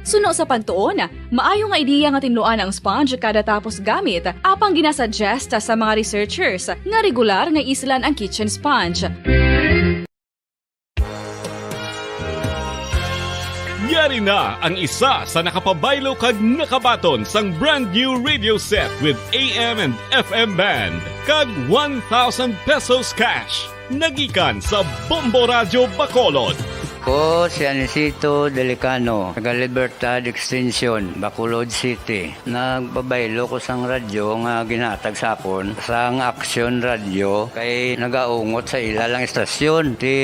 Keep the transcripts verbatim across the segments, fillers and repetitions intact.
Suno sa pagtuon, maayo nga ideya nga tinluan ang sponge kada tapos gamit, apang ginasuggest sa mga researchers nga regular nga islan ang kitchen sponge. Yari na ang isa sa nakapabaylo kag nakabaton sang brand new radio set with A M and F M band kag one thousand pesos cash. Nagikan sa Bombo Radyo Bacolod. Ko si Anisito Delicano, taga Libertad Extension, Bacolod City. Nagpabaylo ko sang radyo nga ginhatag sa akon sang Action Radio kay nagaungot sa ila lang istasyon. Ti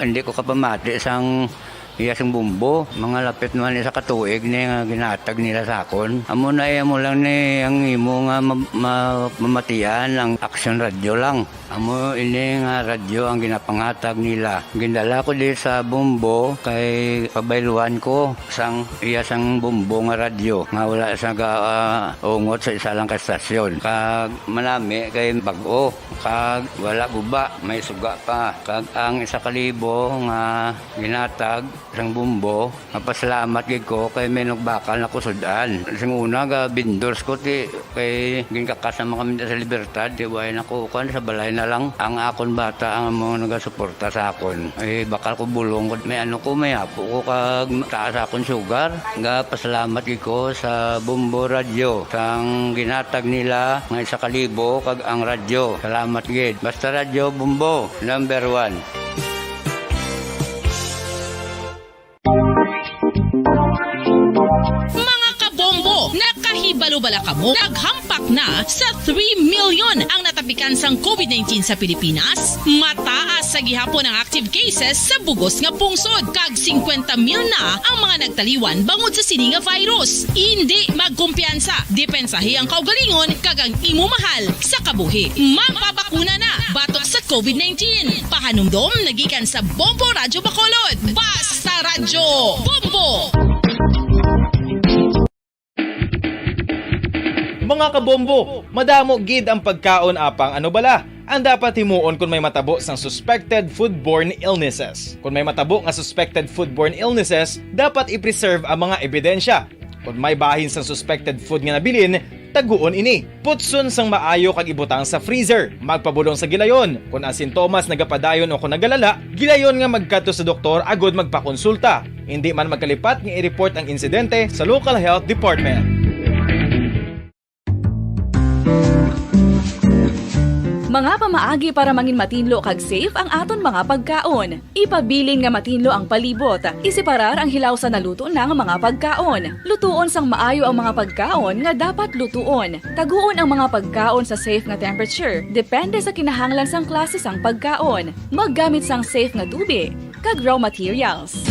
hindi ko kapamati sang iya sing bumbo. Mga lapit man isa ka tuig ni nga ginhatag nila sa akon. Amo na iya mo lang ni ang imo nga ma- ma- mamatian ang Action Radio lang. Amo ini nga radyo ang ginapangatag nila. Gindala ko di sa Bombo kay pabayluan ko sang iya sang Bombo nga radyo nga wala sa ga, ah, ungot sa isa lang ka estasyon. Kag manami kay bag-o, kag wala guba, may suga pa. Kag ang isa ka libo nga ginatag sang Bombo, mapasalamat gid ko kay may nagbakal na kusud-an. Sing una ga vendors ko ti kay ginkakas naman kami sa Libertad, ti way na ko kuan sa balay na lang. Ang akon bata ang amo nagasuporta sa akon. Ay bakal ko bulong ko, may ano ko, may apo ko kag taas akon sugar. Ga pasalamat gid ko sa Bombo Radyo sang ginatag nila nga isa ka libo kag ang radyo. Salamat gid. Basta Radyo Bombo, number one. Mga kabombo, nakahibalo bala kamo? Naghampak na sa three million ang natapikan sang COVID nineteen sa Pilipinas. Mataas sa gihapon ang active cases sa bugos nga pungsod, kag singkwenta mil na ang mga nagtaliwan bangod sa sini nga virus. Indi magkumpiyansa, depensahi ang kaugalingon kag ang imo mahal sa kabuhi. Magpabakuna na batok sa COVID nineteen. Pahanumdom nagikan sa Bombo Radyo Bacolod. Basta Radyo Bombo! Mga kabombo, madamo gid ang pagkaon apang ano bala ang dapat himuon kon may matabo sang suspected foodborne illnesses. Kon may matabo nga suspected foodborne illnesses, dapat i-preserve ang mga ebidensya. Kon may bahin sang suspected food nga nabilin, taguon ini. Putson sang maayo kag ibutang sa freezer. Magpabulong sa gilayon. Kon ang sintomas nagapadayon o kon nagalala, gilayon nga magkadto sa doktor agud magpakonsulta. Indi man magkalipat nga i-report ang insidente sa local health department. Mga pamaagi para mangin matinlo kag safe ang aton mga pagkaon. Ipabilin nga matinlo ang palibot. Iseparar ang hilaw sa naluto na nga mga pagkaon. Lutuon sang maayo ang mga pagkaon nga dapat lutuon. Taguon ang mga pagkaon sa safe nga temperature, depende sa kinahanglan sang klase sang pagkaon. Maggamit sang safe nga tubi kag raw materials.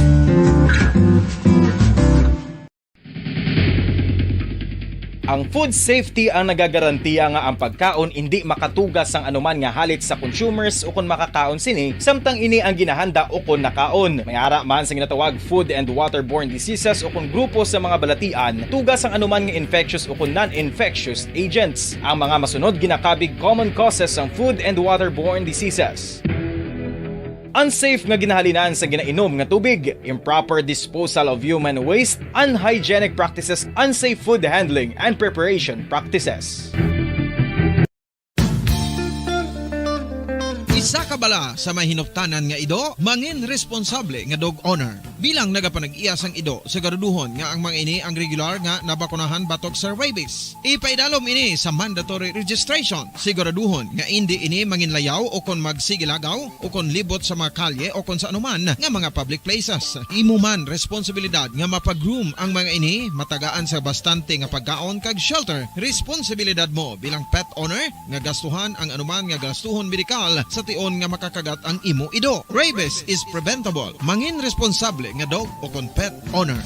Ang food safety ang nagagarantiya nga ang pagkaon indi makatuga sang anuman nga halit sa consumers ukon makakaon sini, samtang ini ang ginahanda ukon nakaon. May ara man sa ginatawag food and waterborne diseases ukon grupo sa mga balatian tuga sang anuman nga infectious ukon non-infectious agents. Ang mga masunod ginakabig common causes sang food and waterborne diseases. Unsafe nga ginahalinan sa ginainom nga tubig, improper disposal of human waste, unhygienic practices, unsafe food handling and preparation practices. Isa ka bala sa may hinuptanan nga ido, mangin responsable nga dog owner. Bilang nagapanag-iya sang ido, siguraduhon nga ang mga ini ang regular nga nabakunahan batok sa rabies. Ipaidalom ini sa mandatory registration. Siguraduhon nga indi ini manginlayaw o kon magsigilagaw o kon libot sa mga kalye o kon sa anuman nga mga public places. Imo man responsibilidad nga mapa-groom ang mga ini, matagaan sa bastante nga pagkaon kag shelter. Responsibilidad mo bilang pet owner nga gastuhan ang anuman nga gastuhon medikal sa tion nga makakagat ang imo ido. Rabies is preventable. Mangin responsable nga dog o kon pet owner.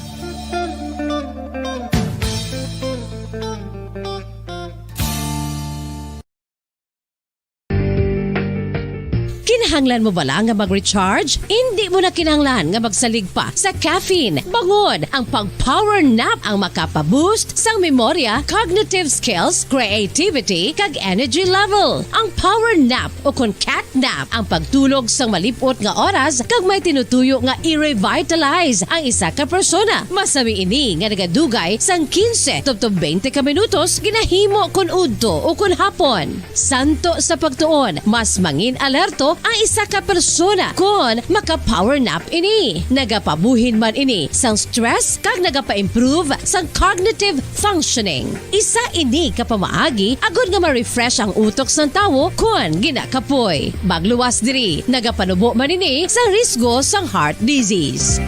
Kinahanglan mo bala nga mag-recharge? Indi mo na kinahanglan nga magsalig pa sa caffeine. Bangod ang pag-power nap ang makapa-boost sang memorya, cognitive skills, creativity, kag energy level. Ang power nap o kon cat nap ang pagtulog sang malip-ot nga oras kag may tinutuyo nga i-revitalize ang isa ka persona. Masami ini nga nagadugay sang quince tubtob twenty ka minutos ginahimo kon udto o kon hapon. Santo sa pagtuon, mas mangin alerto ang isa ka persona kon maka-power nap ini. Nagapabuhin man ini sang stress kag nagapa-improve sang cognitive functioning. Isa ini ka pamaagi agod nga ma-refresh ang utok sang tawo kon ginakapoy. Magluwas diri, nagapanubo man ini sa risgo sang heart disease.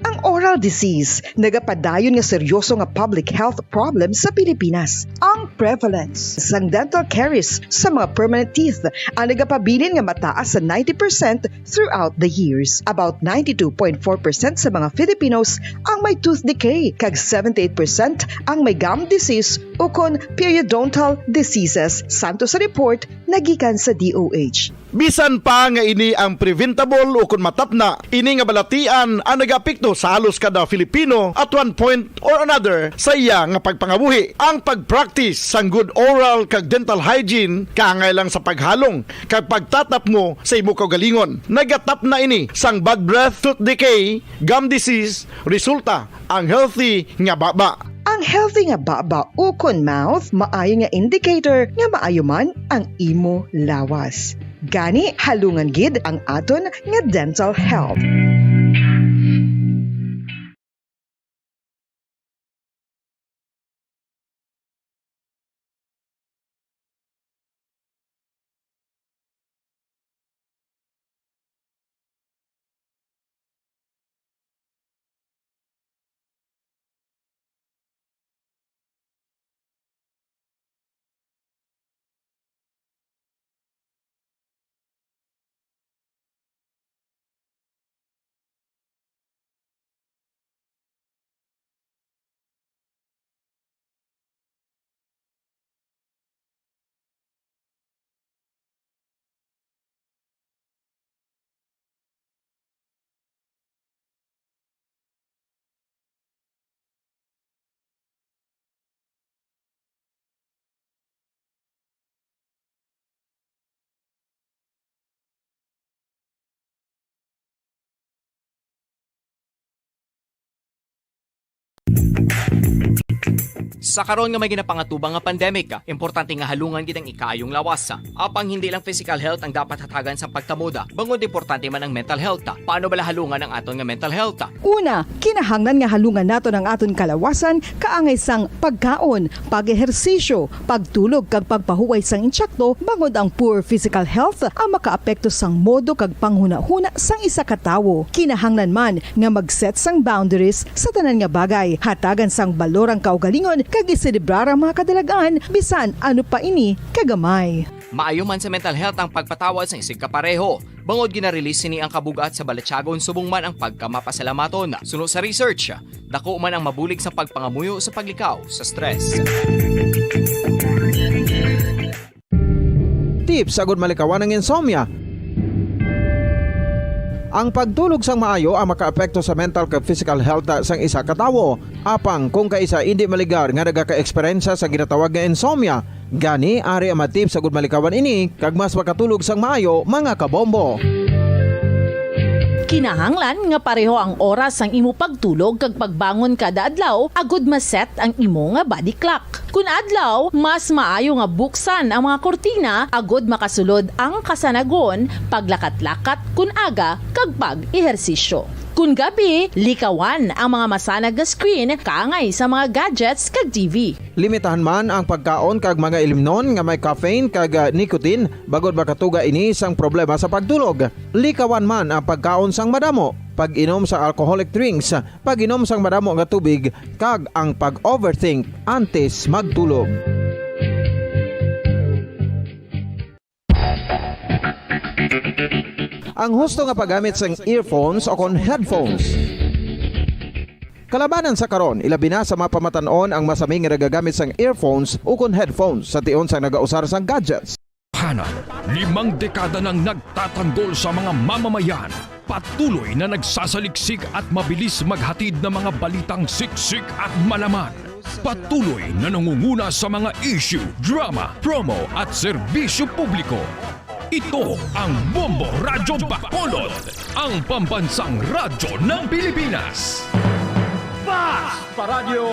Ang oral disease nagapadayon nga seryoso nga public health problem sa Pilipinas. Ang prevalence sang dental caries sa mga permanent teeth ang nagapabilin nga mataas sa ninety percent throughout the years. About ninety-two point four percent sa mga Filipinos ang may tooth decay, kag seventy-eight percent ang may gum disease ukon periodontal diseases, santo sa report nga gikan sa D O H. Bisan pa nga ini ang preventable ukon matapna, ini nga balatian ang nagaapekto sa halos kada Filipino at one point or another sa iya nga pagpangabuhi. Ang pag-practice sang good oral kag dental hygiene kaangay lang sa paghalong kag pagtatapmo sa imo kaugalingon. Nagatapna ini sang bad breath, tooth decay, gum disease, resulta ang healthy nga baba. Ang healthy nga baba ukon mouth maayo nga indicator nga maayo man ang imo lawas. Gani, halungan gid ang aton nga dental health. Sa karon nga may ginapangatubang nga pandemic, importante nga halungan gid ang ikaayong lawas. Apang hindi lang physical health ang dapat hatagan sa pagtamuda, bangod importante man ang mental health. Paano bala halungan ang aton nga mental health? Una, kinahanglan nga halungan naton ang aton kalawasan kaangay sang pagkaon, pag-ehersisyo, pagtulog kag pagpahuway sang insakto, bangod ang poor physical health ang makaapekto sang modo kag panghunahuna sang isa ka tawo. Kinahanglan man nga mag-set sang boundaries sa tanan nga bagay, hatagan sang balor ang kaugalingon kag iselebrar ang mga kadalag-an bisan ano pa ini kagamay. Maayo man sa mental health ang pagpatawad sang isigkapareho, bangod gina-release sini ang kabug-at sa balatyagon subong man ang pagkamapasalamaton. Suno sa research, dako man ang mabulig sa pagpangamuyo sa paglikaw sa stress. Tips agud malikawan ang insomnia. Ang pagtulog sang maayo ang makaapekto sa mental kag physical health sang isa ka tawo. Apang kung kaisa indi maligar nga nagaka-eksperyensya sa ginatawag nga insomnia, gani ari ang mga tips agud malikawan ini kag mas makatulog sang maayo, mga kabombo. Kinahanglan nga pareho ang oras sang imo pagtulog kag pagbangon kada adlaw agud ma-set ang imo nga body clock. Kun adlaw, mas maayo nga buksan ang mga kurtina agud makasulod ang kasanagon, paglakat-lakat kun aga, kag pag-ehersisyo. Kun gabi, likawan ang mga masanag nga screen kaangay sa mga gadgets kag T V. Limitahan man ang pagkaon kag mga ilimnon nga may caffeine kag, ah, nicotine, bangod makatuga ini sang problema sa pagtulog. Likawan man ang pagkaon sang madamo, pag-inom sa alcoholic drinks, pag-inom sang madamo nga tubig, kag ang pag-overthink antes magtulog. Ang husto nga paggamit sang earphones o kon headphones. Kalabanan sa karon, ilabi na sa mga pamatan-on ang masami nga nagagamit sang earphones o kon headphones sa tion sang nagausar sang gadgets. Limang dekada nang nagtatanggol sa mga mamamayan. Patuloy na nagsasaliksik at mabilis maghatid ng mga balitang siksik at malaman. Patuloy na nangunguna sa mga issue, drama, promo at serbisyo publiko. Ito ang Bombo Radyo Bacolod, ang pambansang radyo ng Pilipinas. Fast Paradyo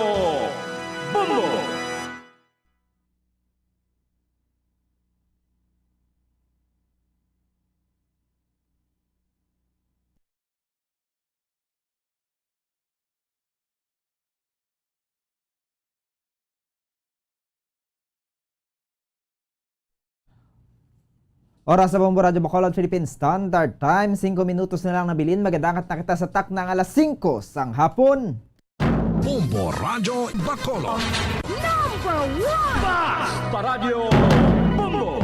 Bombo! Oras sa Bombo Radyo Bacolod, Philippine Standard Time, singko minutos na lang nabilin, magadangat na kita sa takna nga alas singko sang hapon. Bombo Radyo Bacolod. Number one! Fast Paradyo Bombo!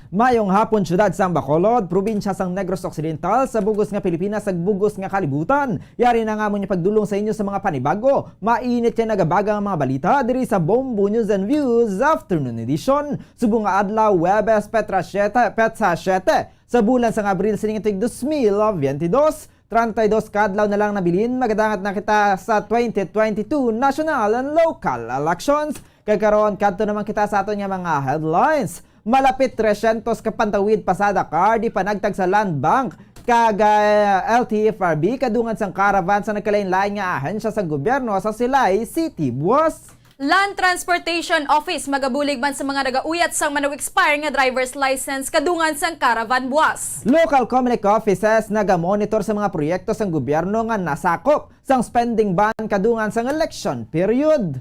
Mayong hapon, siyudad sang Bacolod, probinsya sang Negros Occidental, sa bugos nga Pilipinas, sa bugos nga kalibutan. Yari na nga amon nga pagdulong sa inyo sa mga panibago, mainit kag nagabaga nga mga balita diri sa Bombo News and Views Afternoon Edition. Subong nga adlaw, Huwebes, petsa siete, petsa siete sa bulan sang Abril sining tuig dos mil biyente dos. Treinta y dos ka adlaw na lang nabilin, magadangat na kita sa twenty twenty-two national and local elections. Kag karon, kadto naman kita sa aton nga mga headlines. Malapit tresyentos ka pantawid pasada card ipanagtag sa Land Bank kag, ah, L T F R B kadungan sang caravan sa nagkalain-lain nga ahensya sa gobyerno sa Silay City buwas. Land Transportation Office magabulig man sa mga nagauyat sang mano-expire nga driver's license kadungan sang caravan buwas. Local Comelec offices nagamonitor sa mga proyekto sang gobyerno nga nasakop sang spending ban kadungan sang election period.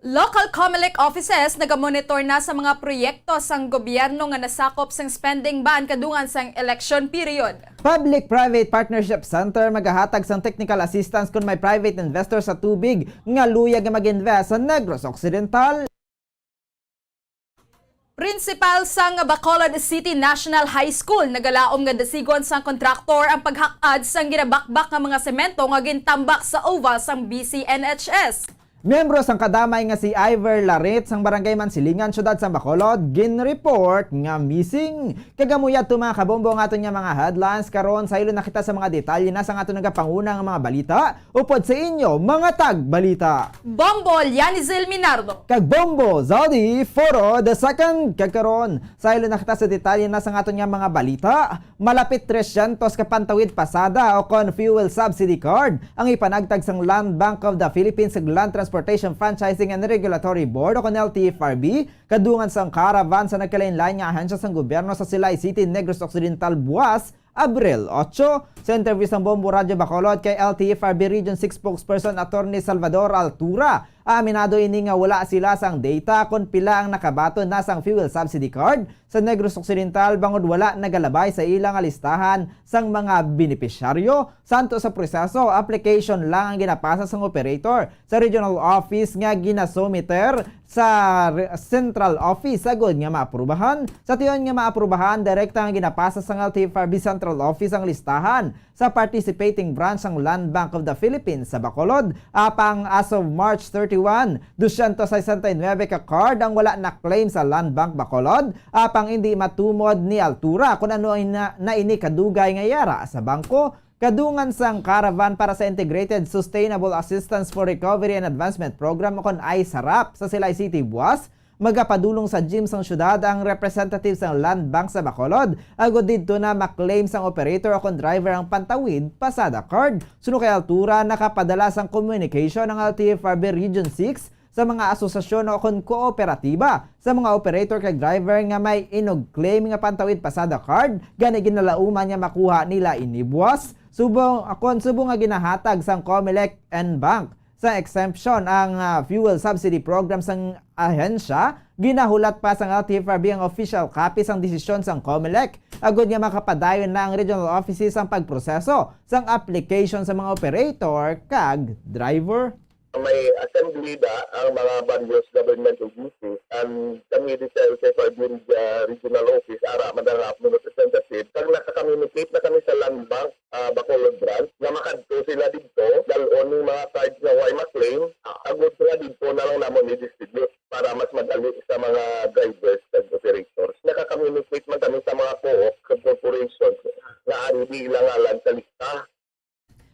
Local Comelec offices nagamonitor na sa mga proyekto sang gobyerno nga nasakop sang spending ban kadungan sang election period. Public-Private Partnership Center magahatag sang technical assistance kon may private investor sa tubig nga luyag nga mag-invest sa Negros Occidental. Principal sang Bacolod City National High School nagalaom nga dasigon sang kontraktor ang paghak-ad sang ginabakbak nga mga semento nga gintambak sa oval sang B C N H S. Miyembro sang kadamay nga si Ivor Larit sang Barangay Mansilingan, Siyudad sang Bacolod, ginreport nga missing. Kag amo yadto, mga kabombo, ang aton nga mga headlines karon. Saylo na kita sa mga detalye na sang aton nagapanguna nga mga balita. Upod sa inyo, mga tagbalita, Bombo Lianizil Minardo kag Bombo Zaldi Foro the second. Kag karon, saylo na kita sa detalye na sang aton nga mga balita. Malapit tresyentos ka pantawid pasada o kon fuel subsidy card ang ipanagtag sang Land Bank of the Philippines kag Land Transportation Franchising and Regulatory Board o kon L T F R B kadungan sang caravan sa nagkalain-lain nga ahensya sang gobyerno sa Silay City, Negros Occidental, buwas Abril otso. Sa interview sang Bombo Radyo Bacolod kay L T F R B Region six spokesperson Attorney Salvador Altura, aminado ini nga wala sila sang data kon pila ang nakabaton na sang fuel subsidy card sa Negros Occidental bangod wala nagalabay sa ila nga listahan sang mga benepisyaryo. Santo sa proseso, application lang ang ginapasa sang operator sa regional office nga ginasumiter sa re-, central office agud nga maaprubahan. Sa tion nga maaprubahan, direkta nga ginapasa sang L T F R B central office ang listahan sa participating branch sang Land Bank of the Philippines sa Bacolod. Apang as of March thirty-one, dosyentos sesenta y nuebe ka card ang wala na-claim sa Land Bank Bacolod. Apang indi matumod ni Altura kon ano ina-, na ini kadugay nga yara sa bangko. Kadungan sang caravan para sa Integrated Sustainable Assistance for Recovery and Advancement Program o kon I SARAP sa Silay City buwas, magapadulong sa gym sang syudad ang representative sang Land Bank sa Bacolod, agud didto na ma-claim sang operator o kon driver ang pantawid pasada card. Suno kay Altura, nakapadala sang communication ang L T F R B Region six sa mga asosasyon o kon kooperatiba sa mga operator kag driver nga may inug-claim nga pantawid pasada card, gani ginalauman nga makuha nila ini buwas. Subong, kon subong nga ginahatag sang Comelec and Bank sa exemption ang, ah, fuel subsidy program sang ahensya, ginahulat pa sang L T F R B ang official copy sang desisyon sang Comelec, agud nga makapadayon na ang regional offices sang pagproseso sang application sa mga operator kag driver. May assembly da ang mga various government agencies, and kami di sa L T F R B Reg-, ah, Regional Office, ara man ang amon representative, kag naka-communicate na kami sa Land Bank, ah, Bacolod Branch, nga makadto sila didto, dal-on ning mga cards nga way ma-claim, ah, agud nga didto na lang namon i-distribute para mas madali sa mga drivers kag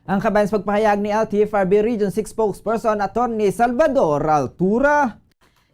Ang kabahin sa pagpahayag ni L T F R B Region six Spokesperson Attorney Salvador Altura.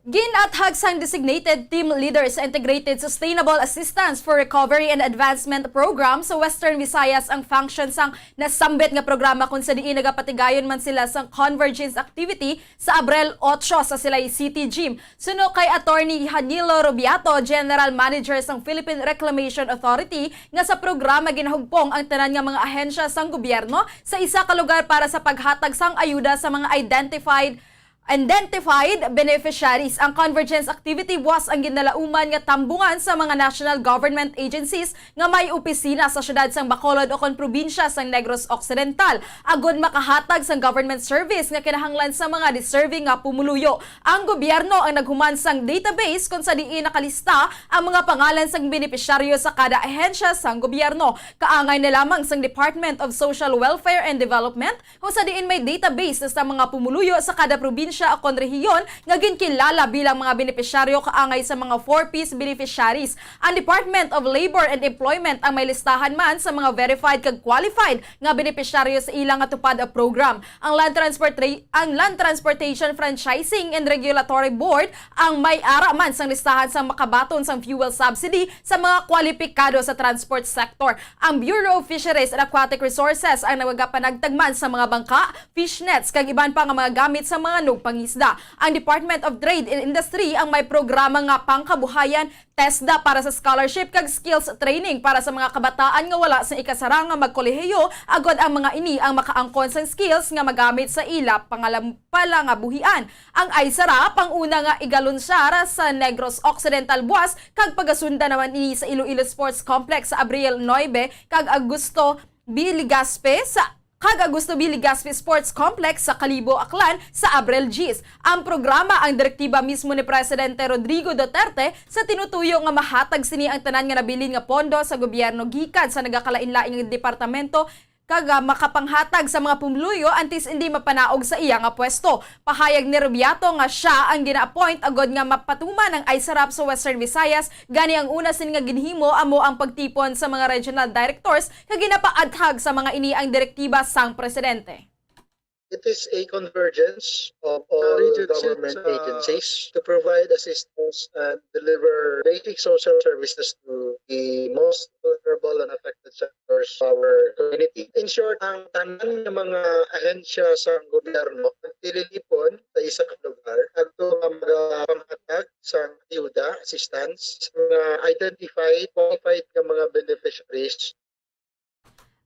Ginathag sang designated team leader sa Integrated Sustainable Assistance for Recovery and Advancement Program sa Western Visayas ang function sang nasambit nga programa, kung sa diin nagapatigayon man sila sang convergence activity sa Abril otso sa Silay City Gym. Suno kay Attorney Hanilo Rubiato, General Manager sang Philippine Reclamation Authority, nga sa programa ginahugpong ang tanan nga mga ahensya sang gobyerno sa isa ka lugar para sa paghatag sang ayuda sa mga identified identified beneficiaries. Ang convergence activity was ang ginalauman nga tambungan sa mga national government agencies nga may opisina sa siyudad sang Bacolod o kon probinsya sang Negros Occidental, agud makahatag sang government service nga kinahanglan sa mga deserving nga pumuluyo. Ang gobyerno ang naghuman sang database kon sa diin nakalista ang mga pangalan sang benepisyaryo sa kada ahensya sang gobyerno. Kaangay na lamang sang Department of Social Welfare and Development, kung sa diin may database sa mga pumuluyo sa kada probinsya o kon rehiyon nga ginkilala bilang mga benepisyaryo kaangay sa mga four Ps beneficiaries. Ang Department of Labor and Employment ang may listahan man sa mga verified kag qualified nga benepisyaryo sa ila nga TUPAD program. Ang Land Transporta-, ang Land Transportation Franchising and Regulatory Board ang may ara man sang listahan sang makabaton sang fuel subsidy sa mga kwalipikado sa transport sector. Ang Bureau of Fisheries and Aquatic Resources ang nagapanagtag man sa mga bangka, fish nets, kag iban pa nga mga gamit sa mga nugpangisda. Ang Department of Trade and Industry ang may programa nga pangkabuhayan, TESDA, para sa scholarship kag skills training para sa mga kabataan nga wala sang ikasarang nga magkolehiyo, agod ang mga ini ang makaangkon sang skills nga magamit sa ila pangalam-, palangabuhian. Ang ISARAP ang una nga igalunsyar sa Negros Occidental buas, kag pagasunda naman ini sa Iloilo Sports Complex sa Abril nuebe kag Agosto B. Legazpi sa, kag Agosto B. Legazpi Sports Complex sa Kalibo, Aklan sa Abril diyes. Ang programa ang direktiba mismo ni Presidente Rodrigo Duterte sa tinutuyo nga mahatag sini ang tanan nga nabilin nga pondo sa gobyerno gikan sa nagakalainlaing departamento kag, ah, makapanghatag sa mga pumuluyo antes indi mapanaog sa iya nga pwesto. Pahayag ni Rubiato nga sia ang gina-appoint agod nga mapatuman ang ISARAP sa Western Visayas, gani ang una sini nga ginhimo amo ang pagtipon sa mga regional directors kag ginapaathag sa mga ini ang direktiba sang presidente. It is a convergence of all Region six, government uh, agencies to provide assistance and deliver basic social services to the most vulnerable and affected sectors of our community. In short, ang tanan nga mga ahensya sa gobyerno nagtililipon sa isa ka lugar agto nga magapanghatag sa ayuda, assistance, sa mga identified, qualified nga mga beneficiaries.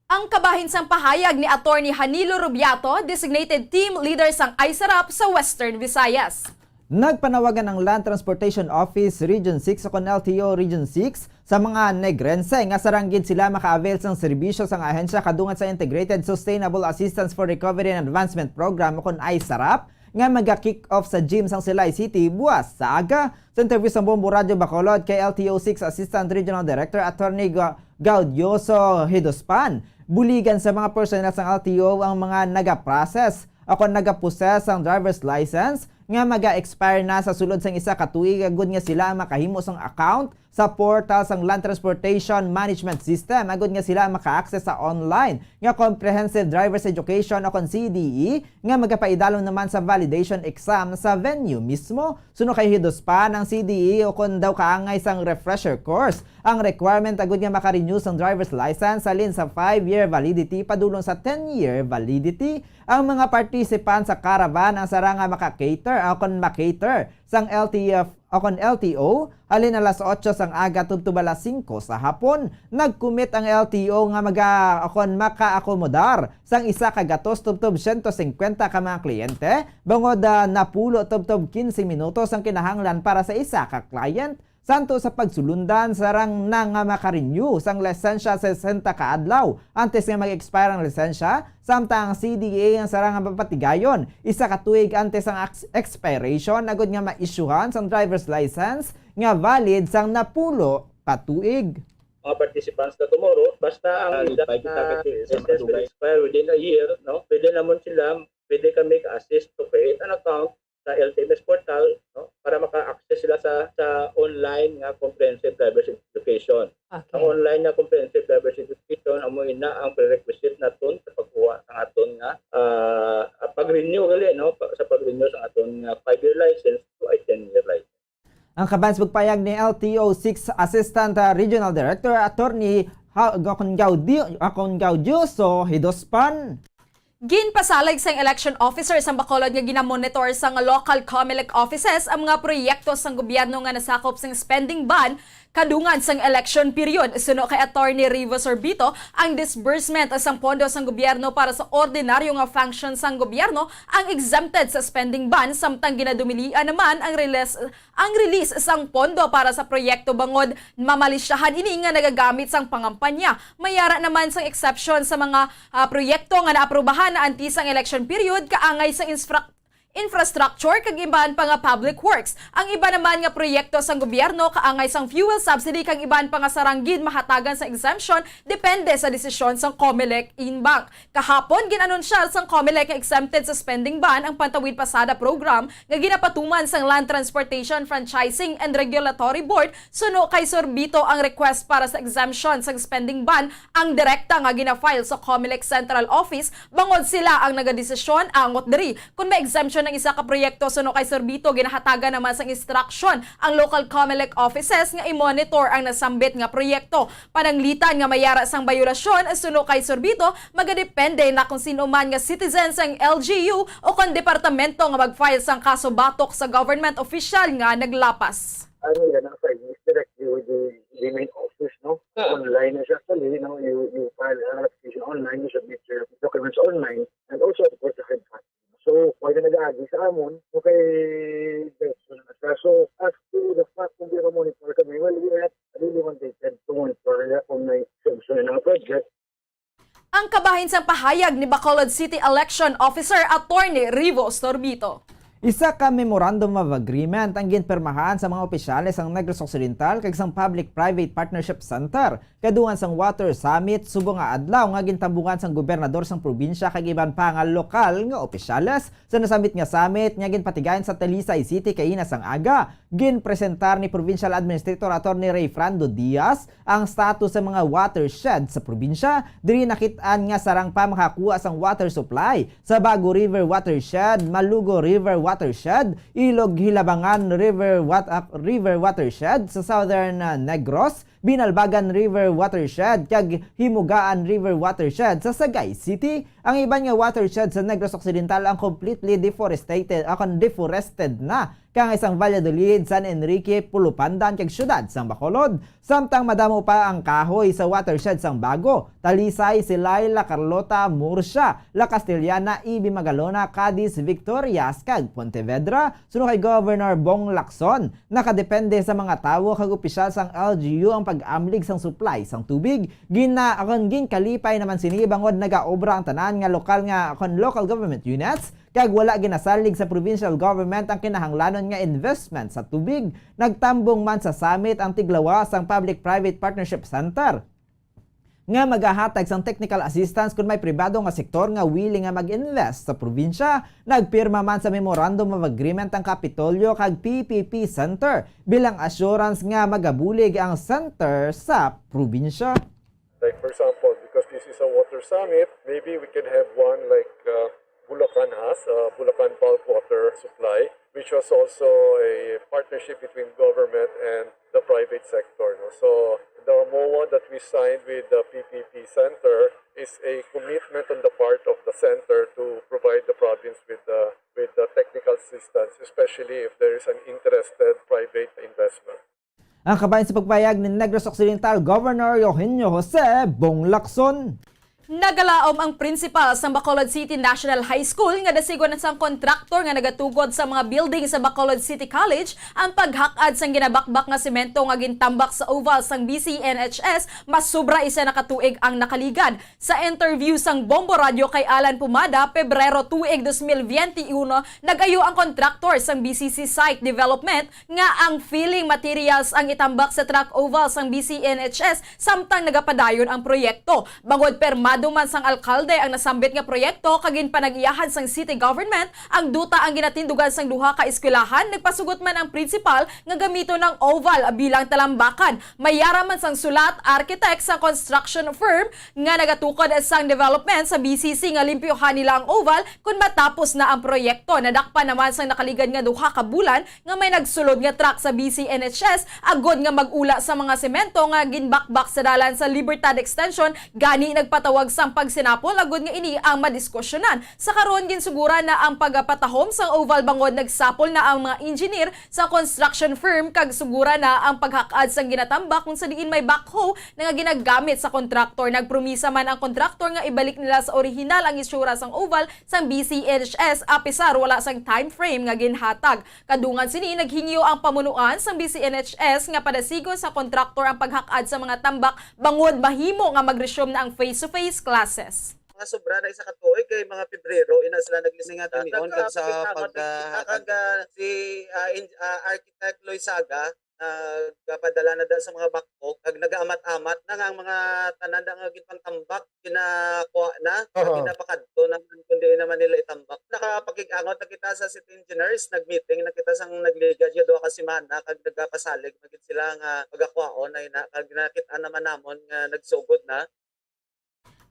Ang kabahin sang pahayag ni Attorney Hanilo Rubiato, designated team leader sang ISARAP sa Western Visayas. Nagpanawagan ang Land Transportation Office Region six o kon L T O Region six sa mga Negrense nga sarang gid sila maka-avail sang serbisyo sang ahensya kadungan sa Integrated Sustainable Assistance for Recovery and Advancement Program o kon ISARAP nga maga-kick off sa gym sang Silay City buas sa aga. Sa interview sang Bombo Radyo Bacolod kay L T O six Assistant Regional Director Attorney Ga-, Gaudioso Hidospan, buligan sa mga personnel sang L T O ang mga nagaprocess o kon nagapossess sang driver's license nga maga-expire na sa sulod sang isa ka tuig, agud nga sila ang makahimo sang account sa portal sang Land Transportation Management System, agud nga sila maka-access sa online nga Comprehensive Driver's Education o kon C D E nga magapaidalom naman sa validation exam sa venue mismo. Suno kay Hidospan, ang C D E o kon daw kaangay sang refresher course ang requirement agud nga maka-renew sang driver's license halin sa five-year validity padulong sa ten-year validity. Ang mga participant sa caravan ang sarang nga maka-cater o kon ma-cater sang L T F o kon L T O, halin alas otso sang aga tubtob alas singko sa hapon. Nag-commit ang L T O nga maga-, o kon makaakomodar sang isa ka gatos tubtob siyento singkwenta ka mga kliyente, bangod, ah, napulo tubtob kinse minutos ang kinahanglan para sa isa ka client. Santo sa pagsulundan, sarang na nga maka-renew sang lisensya sesenta ka adlaw antes nga mag-expire ang lisensya, samtang ang C D A ang sarang nga papatigayon isa ka tuig antes ang ex-, expiration, agud nga ma-issuehan sang driver's license nga valid sang napulo ka tuig. Mga participants na tomorrow, basta ang valid ila by the na target is license will expire within a year, no? Pwede namon sila, pwede kami ka-assist to create an account sa L T M S portal, no? Para maka-access sila sa, sa online nga comprehensive driver's education. Okay. Ang online nga comprehensive driver's education, amo ina ang prerequisite naton sa pagkuha sa aton Renew gali, no, pa-, sa pag-renew sa aton nga five-year license to a ten-year license. Ang kaban sa pagpayag ni L T O six Assistant, ah, Regional Director Attorney Ha-, Gacon Gaudi-, Gacon Gaudioso Hidospan. Ginpasalig sang election officer sang Bacolod nga ginamonitor sang local Comelec offices ang mga proyekto sang gobyerno nga nasakop sang spending ban kadungan sang election period. Suno kay Attorney Rivo Sorbito, ang disbursement sang pondo sang gobyerno para sa ordinaryo nga function sang gobyerno ang exempted sa spending ban, samtang ginadumilian naman ang release, ang release sang pondo para sa proyekto bangod mamalisyahan ini nga nagagamit sang pangampanya. May ara naman sang exception sa mga, ah, proyekto nga naaprubahan na antes sang election period, kaangay sa infra-, infrastructure kag iban pa nga public works. Ang iba naman nga proyekto sang gobyerno kaangay sang fuel subsidy kag iban pa nga sarang gid mahatagan sa exemption depende sa desisyon sang Comelec Inbank. Kahapon, gin-anunsyar sang Comelec nga exempted sa spending ban ang Pantawid Pasada program nga ginapatuman sang Land Transportation Franchising and Regulatory Board. Suno kay Sorbito, ang request para sa exemption sang spending ban ang direkta nga gina-file sa Comelec Central Office, bangod sila ang nagadesisyon angot diri. Kon may exemption ang isa ka proyekto, suno kay Sorbito, ginahatagan naman sang instruction ang local Comelec offices nga i-monitor ang nasambit nga proyekto. Pananglitan nga may ara sang bayolasyon, suno kay Sorbito, magadepende na kon sino man nga citizen sang L G U o kon departamento nga mag-file sang kaso batok sa government official nga naglapas. Ano yan, ang filing is directly with the, the main office, no? Ah. Online na siya, actually, no? You, you file an application online, you submit your documents online, and also, of course, the head office. So, pwede nag-aagi sa amon, okay, diretso na siya. So, as to the fact kung di monitor kami, well, we are not really mandated to monitor kung may sanction ng project. Ang kabahin sang pahayag ni Bacolod City Election Officer Attorney Rivo Sorbito. Isa ka Memorandum of Agreement ang ginpirmahan sa mga opisyales sang Negros Occidental kag sang Public-Private Partnership Center kadungan sang Water Summit subong nga adlaw nga gintambungan sang gobernador sang probinsya kag iban pa nga lokal nga opisyales. Sa nasambit nga summit nga ginpatigayon sa Talisay City kaina sang aga, ginpresentar ni Provincial Administrator Attorney Rayfrando Diaz ang status sa mga watershed sa probinsya. Diri nakit-an nga sarang pa makakuha sang water supply sa Bago River Watershed, Malugo River Watershed, Ilog Hilabangan River Wat-, ah, River Watershed sa Southern, ah, Negros, Binalbagan River Watershed, kag Himugaan River Watershed sa Sagay City. Ang iban nga watershed sa Negros Occidental ang completely deforested, ah, kon deforested na, kang isang Valladolid, San Enrique, Pulupandan, kag siyudad sang Bacolod. Samtang madamo pa ang kahoy sa watershed sang Bago, Talisay, Silay, La Carlota, Murcia, La Castellana, Ibi Magalona, Cadiz, Victorias, kag Pontevedra. Suno kay Governor Bong Lacson, nakadepende sa mga tawo kag opisyal sang L G U ang pag-amlig sang supply sang tubig. Gina-, akon ginkalipay naman sini bangod nagaobra ang tanan nga lokal nga, kon local government units, kag wala ginasalig sa provincial government ang kinahanglanon nga investment sa tubig. Nagtambong man sa summit ang tiglawas sang Public-Private Partnership Center nga magahatag sang technical assistance kon may pribado nga sektor nga willing nga mag-invest sa probinsya. Nagpirma man sa Memorandum of Agreement ang Kapitolyo kag P P P Center bilang assurance nga magabulig ang center sa probinsya. Like, for example, because this is a water summit, maybe we can have one like, uh, Bulacan has, uh, Bulacan bulk water supply, which was also a partnership between government and the private sector, no? So, the MOA that we signed with the P P P Center is a commitment on the part of the center to provide the province with the, with the technical assistance, especially if there is an interested private investment. Ang kabahin sa pagpayag ni Negros Occidental Governor Eugenio Jose Bong Lacson. Nagalaom ang principal sa Bacolod City National High School nga dasigon sang kontraktor nga nagatugod sa mga building sa Bacolod City College ang paghak-ad sang ginabakbak nga semento nga gintambak sa oval sang B C N H S, mas sobra isa na ka tuig ang nakaligad. Sa interview sang Bombo Radio kay Alan Pumada, Pebrero tuig dos mil biyente y uno, nag-ayo ang kontraktor sang B C C Site Development nga ang filling materials ang itambak sa truck oval sang B C N H S samtang nagapadayon ang proyekto. Bangod pirmado Human sang alkalde ang nasambit nga proyekto kag ginpanag-iyahan sang city government ang duta ang ginatindugan sang duha ka eskwelahan, nagpasugot man ang prinsipal nga gamiton ang oval bilang talambakan. May yara man sang sulat, architect sang construction firm nga nagatukod sang development sa B C C nga limpyohan nila ang oval kon matapos na ang proyekto. Nadakpan naman sang nakaligad nga duha ka bulan nga may nagsulod nga truck sa B C N H S agod nga mag-ula sa mga semento nga ginbakbak sa dalan sa Libertad Extension, gani nagpatawag sang pagsinapol agud nga ini ang madiskusyonan. Sa karon, ginsuguran na ang pagpatahom sang oval bangod nagsapol na ang mga engineer sa construction firm kag suguran na ang paghak-ad sang ginatambak kung sa diin may backhoe na nga ginagamit sa kontraktor. Nagpromisa man ang kontraktor nga ibalik nila sa orihinal ang itsura sang oval sang B C H S, apisar wala sang time frame nga ginhatag. Kadungan sini, naghingyo ang pamunuan sang B C N H S nga padasigon sa kontraktor ang paghak-ad sa mga tambak bangod mahimo nga mag-resume na ang face-to-face classes. Mga sobra na isa ka tuig kay mga Pebrero ina sila naglising nga timion kag sa pag, ah, kag, ah, si, ah, in-, ah, Architect Loizaga nagapadala na da sa mga backhoe kag nagaamat-amat na nga ang mga tanan da nga ginpangtambak ginakuha na, nga Oo. ginapakadto na kundi naman nila itambak. Nakapakig-angot na kita sa city engineers, nag-meeting na kita sang nagligad nga duha ka semana kag nagapasalig na gid sila nga pagakwaon na ina kag nakit-an naman namon nga nagsugod na.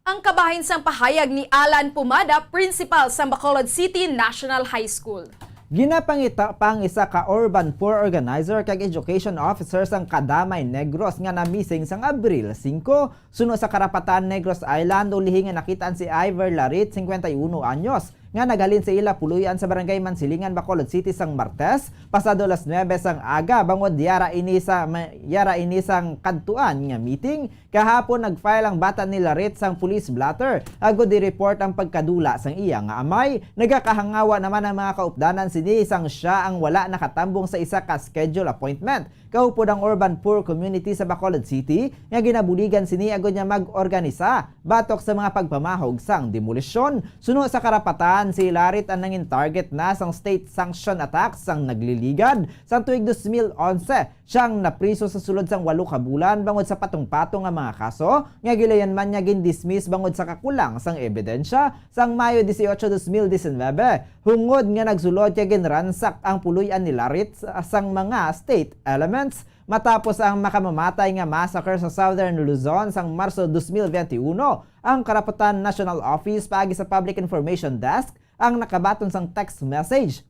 Ang kabahin sang pahayag ni Alan Pumada, principal sang Bacolod City National High School. Ginapangita pa ang isa ka urban poor organizer kag education officer sang Kadamay Negros nga na-missing sang Abril singko. Suno sa Karapatan, Negros Island, ulihi nga nakitaan si Ivor Larit, singkwenta y uno anyos, nga naghalin sa ila puloy-an sa Barangay Mansilingan, Bacolod City sang Martes, pasado las nuebe sang aga, bangod yara ini sa ma-, yara ini sang kadtuan nga meeting. Kahapon, nag-file ang bata ni Larit sang police blotter agud i-report ang pagkadula sang iya nga amay. Nagakahangawa naman ang mga kaupdanan sini sang sia ang wala nakatambong sa isa ka schedule appointment. Kaupod ang urban poor community sa Bacolod City nga ginabuligan sini agud nga mag-organisa batok sa mga pagpamahog sang demolisyon. Suno sa Karapatan, si Larit ang nangin target na sang state sanction attack sang nagliligad sang tuig dos mil onse. Siyang napriso sa sulod sang walo ka bulan bangod sa patong-patong nga mga kaso nga gilayan man niya gindismiss bangod sa kakulang sang ebidensya. Sang Mayo dieciocho, dos mil diecinuebe, hungod nga nagsulod kay ginransak ang puloy-an ni Larit sa, sang mga state elements. Matapos ang makamamatay nga massacre sa Southern Luzon sang Marso dos mil veintiuno, ang Karapatan National Office paagi sa Public Information Desk ang nakabaton sang text message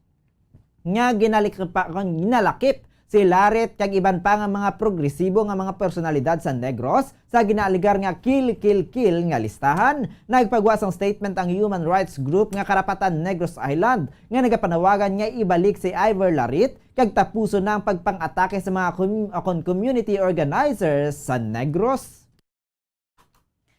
nga ginalik-, pa-, ginalakip si Larit kag iban pa nga mga progresibo nga mga personalidad sa Negros sa ginaaligar nga kill, kill, kill nga listahan. Nagpagwa sang statement ang human rights group nga Karapatan Negros Island nga nagapanawagan nga ibalik si Ivor Larit kag tapuson na ang pagpang-atake sa mga com-, kon community organizers sa Negros.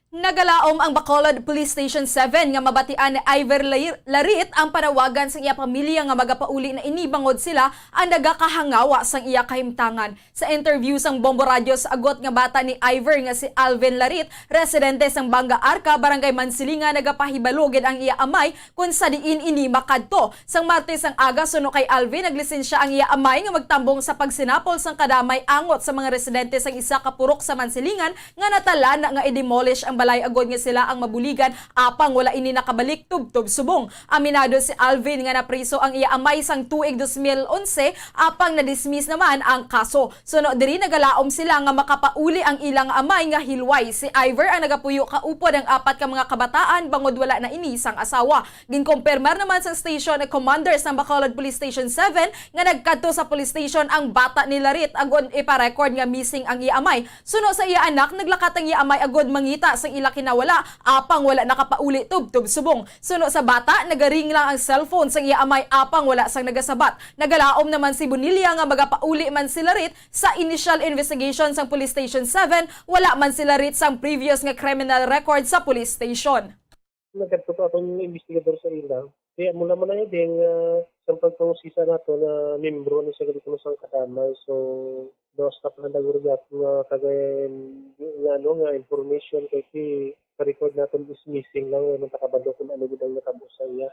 Nagalaom ang Bacolod Police Station seven nga mabatian ni Ivor Lair-, Larit ang panawagan sa iya pamilya nga magapauli na ini bangod sila ang nagakahangawa sang iya kahimtangan. Sa interview sang Bombo Radyo sa agot nga bata ni Ivor nga si Alvin Larit, residente sang Banga Arca, Barangay Mansilingan, nagapahibalo gid ang iya amay kon sa diin ini makadto. Sang Martes ang aga, suno kay Alvin, naglisensya ang iya amay nga magtambong sa pagsinapol sang kadamay angot sa mga residente sang isa ka purok sa Mansilingan nga natalan nga i-demolish ang balay agod nga sila ang mabuligan, apang wala ini nakabalik tubtob subong. Aminado si Alvin nga napriso ang iya amay sang tuig dos mil onse, apang na-dismiss naman ang kaso. Suno diri, nagalaom sila nga makapauli ang ilang amay nga hilway. Si Ivor ang nagapuyo kaupod ang apat ka mga kabataan bangod wala na ini sang asawa. Ginkumpirmar naman sang station commander sang Bacolod Police Station seven nga nagkadto sa police station ang bata ni Larit agud ipa-record nga missing ang iya amay. Suno sa iya anak, naglakat ang iya amay agud mangita sang ila kinawala, apang wala nakapauli tubtob subong. Suno sa bata, nagaring lang ang cellphone sang iya amay apang wala sang nagasabat. Nagalaom naman si Bonilla nga magapauli man si Larit. Sa initial investigation sang Police Station seven, wala man si Larit sang previous nga criminal record sa police station. Nagkadto pa akong investigador sa ila. Kaya mula man na yun, ding, ah, sa pagpangusisa nato na membro ni sa grupo sang kadamay. So, dos ka pa na naguriyat nga kagay nga, ano, nga information kay si record natin is missing lang, wala man takabalo kung ano gid ang natabo sa iya.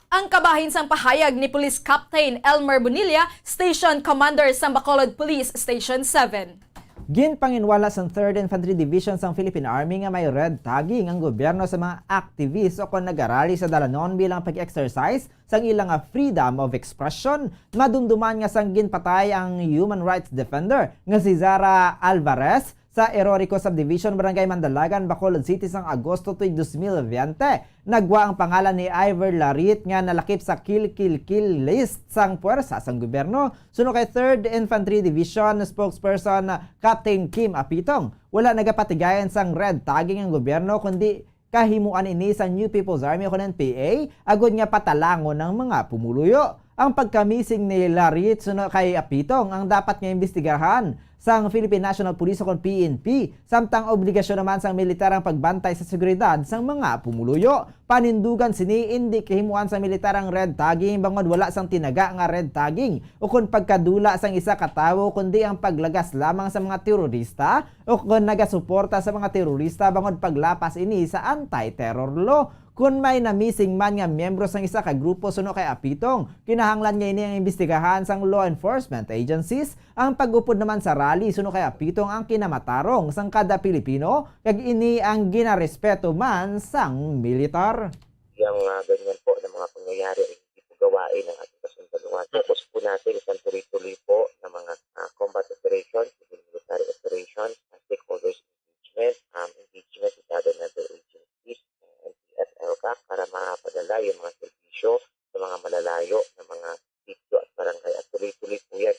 Ang kabahin sang pahayag ni Police Captain Elmer Bonilla, Station Commander sang Bacolod Police Station seven. Ginpanginwala sang Third Infantry Division sang Philippine Army nga may red tagging ang gobyerno sa mga activists o kon nagarally sa dalanon bilang pag-exercise sang ila nga freedom of expression. Madumduman nga sang ginpatay ang human rights defender nga si Zara Alvarez sa Erorico Subdivision, Barangay Mandalagan, Bacolod City, sang Agosto tuig dos mil biyente. Nagwa ang pangalan ni Ivor Larit nga nalakip sa kill-kill-kill list sang puwersa sang gobyerno. Suno kay Third Infantry Division spokesperson Captain Kim Apitong, wala nagapatigayon sang red tagging ang gobyerno, kundi kahimuan ini sang New People's Army o kon N P A, agod nga patalangon ang mga pumuluyo. Ang pagkamising ni Larit suno kay Apitong ang dapat nga imbestigahan sang Philippine National Police o kon P N P, samtang obligasyon naman sang militar ang pagbantay sa seguridad sang mga pumuluyo. Panindugan sini, indi kahimuan sang militar ang red tagging bangod wala sang tinaga nga red tagging o kon pagkadula sang isa ka tawo, kundi ang paglagas lamang sa mga terorista o kon nagasuporta sa mga terorista bangod paglapas ini sa anti-terror law. Kon may namising man nga miyembro sang isa ka grupo suno kay Apitong, kinahanglan nga ini ang imbestigahan sang law enforcement agencies. Ang pag-upod naman sa rally suno kay Apitong ang kinamatarong sang kada Pilipino, kag ini ang ginarespeto man sang militar. Yang, ah, ganyan po na mga pangyayari ay hindi po gawain ng ating kasundaluhan. Focus po natin isang tuloy-tuloy po na mga, ah, combat operations, civil military operations, ah, stakeholders engagement, um, engagement with other member agencies, uh, N P F, ELCAC, para mapadala yung mga serbisyo sa mga malalayo na mga sitio at barangay. At tuloy-tuloy po yan.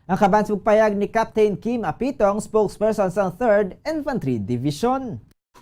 Ang kaban sa pagpayag ni Captain Kim Apitong, spokesperson sang Third Infantry Division.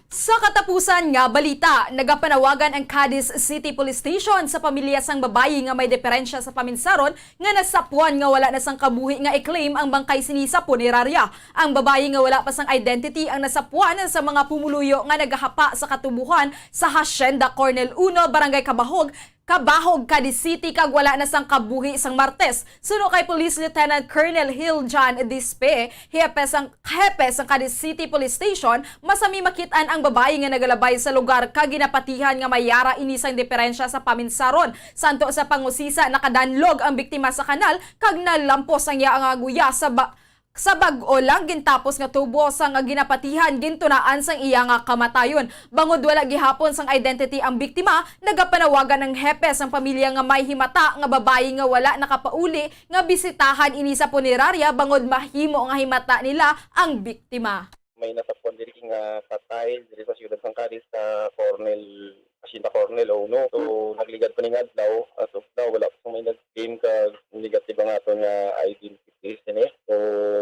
Sa katapusan nga balita, nagapanawagan ang Cadiz City Police Station sa pamilya sang babayi nga may diferensya sa paminsaron nga nasapuan nga wala na sang kabuhi nga i-claim ang bangkay sini sa punerarya. Ang babayi nga wala pa sang identity ang nasapuan sa mga pumuluyo nga nagahapa sa katubuhan sa Hacienda Cornel Uno, Barangay Kabahog, Kabahog, Cadiz City, kag wala na sang kabuhi sang Martes. Suno kay Police Lieutenant Colonel Hiljan Dispe, hepe sang, hepe sang Cadiz City Police Station, masami makit-an ang babayi nga nagalabay sa lugar kag ginapatihan nga may yara ini sang diferensya sa paminsaron. Santo sa pangusisa, nakadanlog ang biktima sa kanal kag nalampos ang iya nga guya sa ba-, sa bag-o lang gintapos nga tubo sang ginapatihan, gintunaan sang iya nga kamatayon. Bangod wala gihapon sang identity ang biktima, nagapanawagan ang hepe sang pamilya nga may himata nga babayi nga wala nakapauli nga bisitahan ini sa punerarya bangod mahimo nga himata nila ang biktima. May nasapuan diri nga patay diri sa siyudad sang Cadiz sa Cornel, Hacienda Cornel Uno. So, nagligad pa ning adlaw, as of now, wala pa may nag-claim kag negative ang aton nga identity sini. So,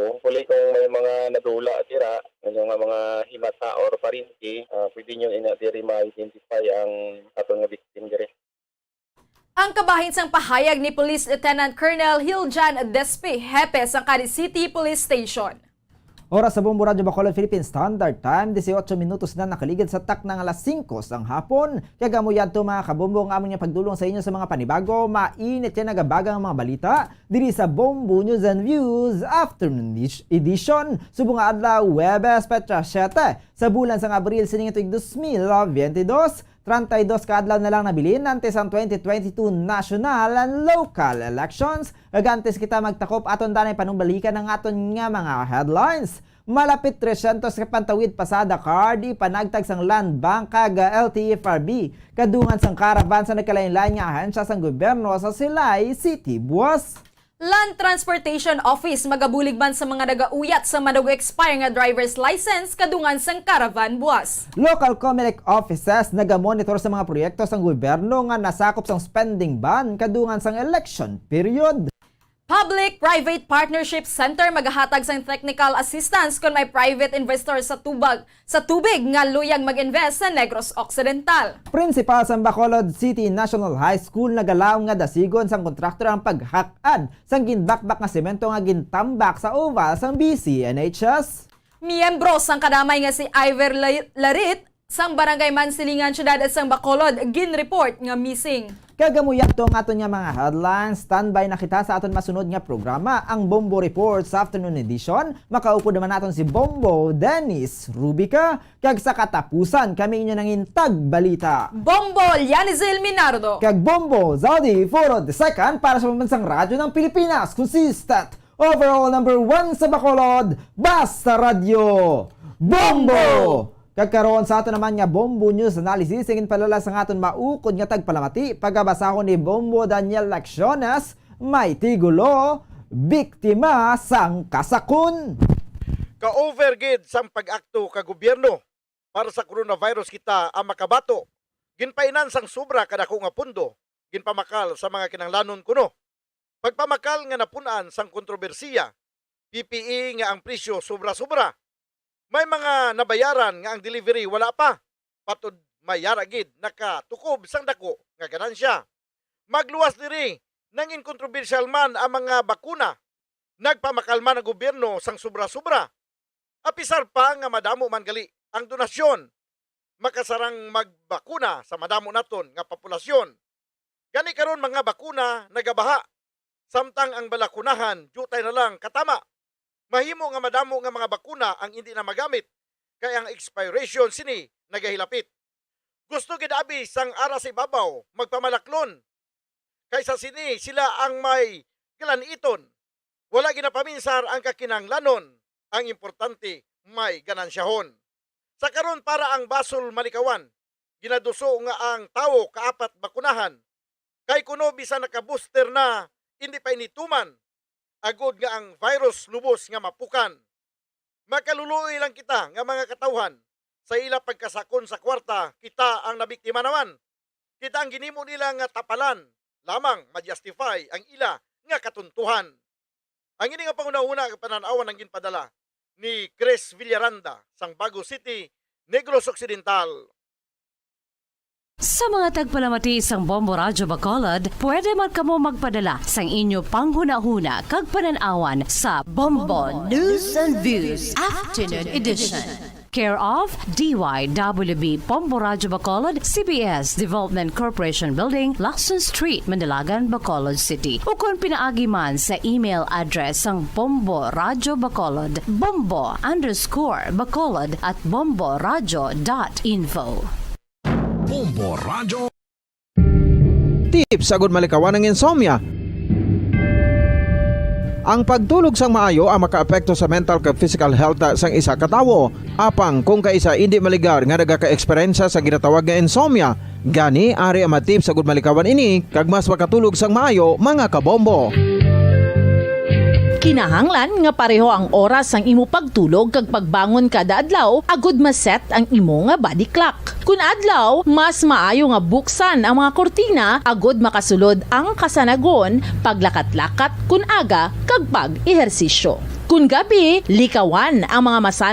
hopefully, kung may mga nadula dira, ano nga mga himata or parinti, ah, pwede nyo ina diri ma-identify ang aton nga victim diri. Ang kabahin sang pahayag ni Police Lieutenant Colonel Hiljan Despe, hepe sang Cadiz City Police Station. Oras sa Bombo Radyo Bacolod, Philippine Standard Time, dieciocho minutos na nakaligid sa takna nga alas singko sang hapon. Kag amo yadto, mga kabombo, ang amon nga pagdulong sa inyo sa mga panibago, mainit kag nagabaga nga mga balita diri sa Bombo News and Views Afternoon Edish-, Edition. Subong nga adlaw, Huwebes, petsa siyete sa bulan sang Abril sining tuig dos mil biyente dos. Treinta y dos ka adlaw na lang nabilin antes ang twenty twenty-two national and local elections. Kag antes kita magtakop, aton danay panumbalikan ang aton nga mga headlines. Malapit tresyentos ka pantawid pasada card ipanagtag sang Land Bank kag L T F R B kadungan sang caravan sa nagkalain-lain nga ahensya sang gobyerno sa Silay City buwas. Land Transportation Office magabulig man sa mga nagauyat sa manag-expire nga driver's license kadungan sang caravan buwas. Local Comelec offices nagamonitor sa mga proyekto sang gobyerno nga nasakop sang spending ban kadungan sang election period. Public-Private Partnership Center magahatag sang technical assistance kon may private investor sa tubag, sa tubig nga luyag mag-invest sa Negros Occidental. Principal sang Bacolod City National High School nagalaom nga dasigon sang kontraktor ang paghak-ad sang ginbakbak nga semento nga gintambak sa oval sang B C N H S. Miyembro sang kadamay nga si Iver La-, Larit sang Barangay Mansilingan, Siyudad sang Bacolod, ginreport nga missing. Kag amo yadto ang aton nga mga headlines. Standby na kita sa aton masunod nga programa, ang Bombo Reports Afternoon Edition. Makaupod naman naton si Bombo Dennis Rubica. Kag sa katapusan, kami inyo nangin tagbalita, Bombo Lianizil Minardo. Kag Bombo Zaldi Foro the second para sa Pambansang Radyo ng Pilipinas. Consistent, Overall number one sa Bacolod, Basta Radyo, Bombo! Kag karon sa ato naman nga Bombo News Analysis, ang ginpadala sang aton maukod nga tagpalamati, pagabasahon ni Bombo Daniel Lacciones, may tigulo, Biktima sang Kasakon. Ka-over gid sang pag-akto ka gobyerno para sa coronavirus kita ang makabato. Ginpainan sang sobra kadako nga pondo, ginpamakal sa mga kinahanglanon kuno. Pagpamakal nga napun-an sang kontrobersiya, P P E nga ang presyo sobra-sobra. May mga nabayaran nga ang delivery wala pa, patud may yara gid nakatukob sang dako nga ganansya. Magluwas diri, nangin kontrobersyal man ang mga bakuna. Nagpamakal man ang gobyerno sang sobra-sobra. Apisar pa nga madamo man gali ang donasyon, makasarang magbakuna sa madamo naton nga populasyon. Gani karon, mga bakuna nagabaha, samtang ang balakunahan diutay na lang katama. Mahimo nga madamo nga mga bakuna ang indi na magamit, kay ang expiration sini nagahilapit. Gusto gid abi sang ara sa ibabaw magpamalaklon, kay sa sini sila ang may galaniton. Wala ginapaminsar ang kakinahanglanon, ang importante may ganansyahon. Sa karon, para ang basol malikawan, ginaduso nga ang tawo kaapat bakunahan, kay kuno bisan naka-booster na, indi pa ini tuman, agod nga ang virus lubos nga mapukan. Makaluluoy lang kita nga mga katawhan, sa ila pagkasakon sa kwarta, kita ang nabiktima naman. Kita ang ginimo nila nga tapalan lamang ma-justify ang ila nga katuntuhan. Ang ini nga panghunahuna nga panan-awan ang ginpadala ni Chris Villaranda sang Bago City, Negros Occidental. Sa mga tagpalamati sang Bombo Radyo Bacolod, pwede man kamo magpadala sang inyo panghunahuna kag panan-awan sa Bombo News and Views Afternoon Edition. Care of D Y W B Bombo Radyo Bacolod, C B S Development Corporation Building, Lacson Street, Mandalagan, Bacolod City. Ukon pinaagi man sa email address sang Bombo Radyo Bacolod, bombo underscore bacolod at bomboradyo dot info. Bombo Radyo. Tips agud malikawan ang insomnia. Ang pagtulog sang maayo ang makaapekto sa mental kag physical health sang isa ka tawo. Apang kung kaisa indi maligar nga nagaka-eksperyensya sa ginatawag nga insomnia, gani ari ang mga tips agud malikawan ini kag mas makatulog sang maayo, mga kabombo. Kinahanglan nga pareho ang oras sang imo pagtulog kag pagbangon kada adlaw agud ma-set ang imo nga body clock. Kun adlaw, mas maayo nga buksan ang mga kurtina agud makasulod ang kasanagon, paglakat-lakat kun aga, kag pag-ehersisyo. Kun gabi, likawan ang mga masan-